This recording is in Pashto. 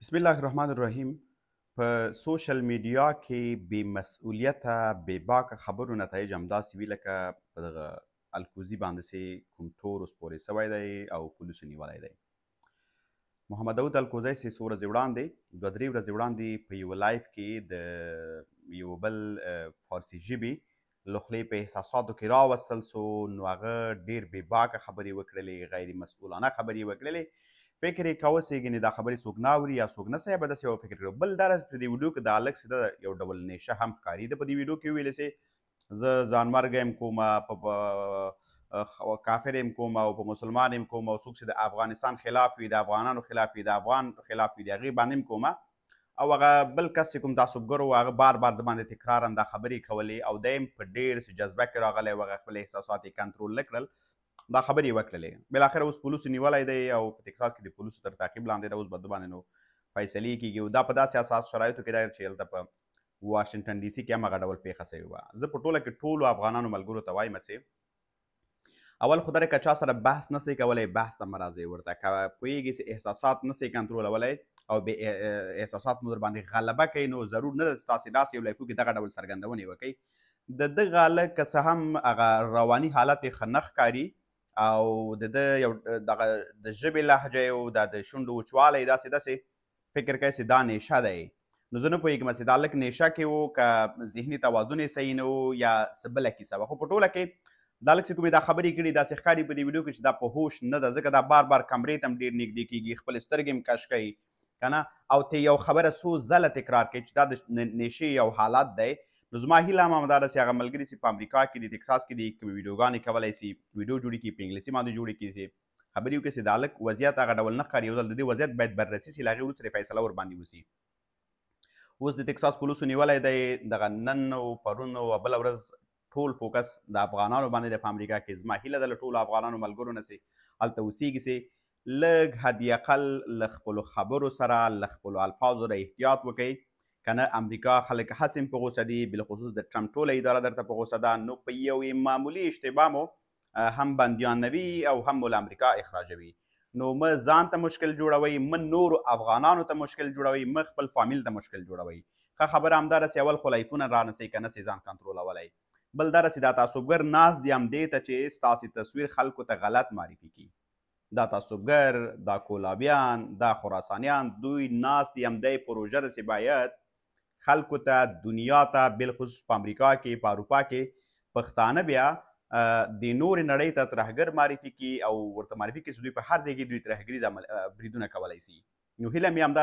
بسم الله الرحمن الرحیم. په سوشل میډیا کې بې مسؤلیته بې باکه خبرو نتایج همداسې وي، لکه په دغه الکوزي باندې چې کوم تور اوس پورې سوی دی او پولیسو نیولی دی. محمد داود الکوزی چې څو ورځې وړاندې، دوه درې ورځې وړاندې په یوه live کې د یوه بل فارسي ژبي له خولې په احساساتو کې راوستل سو، نو هغه ډېر بې باکه خبرې وکړلې، غیر مسؤلانه خبرې وکړلې. فکر یې کاوه چې ګنې دا خبرې څوک نه اوري یا څوک نه سي، به داسې یو فکر کړو. بل دا په دې ویډیو کې دا هلک چې ده یو ډول نیشه هم ښکاري. ده په دې ویډیو کې وویل چې زه ځانمرګی یم کومه، په کافر یم کومه او په مسلمان یم کومه، او څوک چې د افغانستان خلاف وي، د افغانانو خلاف وي، د افغان خلاف وي، د هغې باندې هم کومه. او هغه بل کس چې کوم تعصبګر و، هغه بار بار د باندې تکراراً دا خبرې کولې او دی هم په ډېر څه جذبه کې راغلی و، هغه خپل احساسات یې کنټرول نه کړل، دا خبرې یې وکړلې. بالاخره اوس پولیسو نیولی دی او په تکساس کې د پولیسو تر تعقیب لاندې ده. اوس به ده باندې نو فیصلې کېږي. او دا په داسې اساس شرایطو کې دی چې هلته په واشنګټن ډي سي کې هم هغه ډول پېښه سوې وه. زه په ټوله کې ټولو افغانانو ملګرو ته وایم چې اول خو درې که چا سره بحث نه سئ کولی، بحث ته مه راځئ ورته. که پوهېږئ چې احساسات نه سئ کنټرولولی او بې احساسات مو در باندې غلبه کوي، نو ضرور نه ده چې تاسې داسې یو live و کې دغه ډول څرګندونې وکئ. د دغه هلک که څه هم هغه رواني حالت یې ښه نه ښکاري او د ده یو دغه د ژبې لهجه او دا د شونډو وچوالی داسې داسې فکر کوي چې دا نیشه دی. نو زه نه پوهېږم چې دا هلک نیشه کې و که ذهني توازن یې صحیح نه و یا څه بله کیسه وه. خو په ټوله کې دا هلک چې کومې دا خبرې کړي، داسې ښکاري په دې ویډیو کې چې دا په هوش نه ده، ځکه دا بار بار کمرې ته هم ډېر نږدې کېږي، خپلې سترګې هم کش کوي که نه، او ته یو خبره څو ځله تکرار کوي چې دا د نیشې یو حالت دی. نو زما هیله هم همدا ده چې هغه ملګري چې په امریکا کې دي، تکساس کې دي، کومې ویډیوګانې کولی سي، ویډیو جوړې کړي، په انګلیسي باندې جوړې کړي، چې خبرې وکړي چې دا هلک وضعیت هغه ډول نه ښکاري. یو ځل د دې وضعیت باید بررسي سي، له هغې وروسته فیصله ورباندې وسي. اوس د تکساس پولیسو نیولی دی. دغه نن او پرون او بله ورځ ټول فوکس د افغانانو باندې دی په امریکا کې. زما هیله ده له ټولو افغانانو ملګرو نه چې هلته اوسېږي چې لږ حد اقل له خپلو خبرو سره، له خپلو الفاظو سره احتیاط وکئ، که نه امریکا خلک هسې هم په غوسه دي، بالخصوص د ټرمپ ټوله اداره درته په غوسه ده. نو په یوې معمولي اشتباه مو هم بندیانوي او هم مو له امریکا اخراجوي. نو مه ځان ته مشکل جوړوئ، مه نورو افغانانو ته مشکل جوړوئ، مه خپل فامیل ته مشکل جوړوئ. ښه خبره همدا ده چې اول خو live ونه رانسئ که نه سئ ځان کنټرولولی. بل دا ده چې دا تعصبګر ناست دي همدې ته چې ستاسې تصویر خلکو ته غلط معرفي کړي. دا تعصبګر، دا کولابیان، دا خراسانیان، دوی ناست دي همدې پروژه ده چې باید خلکو ته، دنیا ته، بالخصوص په امریکا کې، په اروپا کې پښتانه بیا د نورې نړۍ ته ترهګر معرفي کړي او ورته معرفي کړي چې دوی په هر ځای کې دوی ترهګریز بریدونه کولی سي. نو هیله مې همدا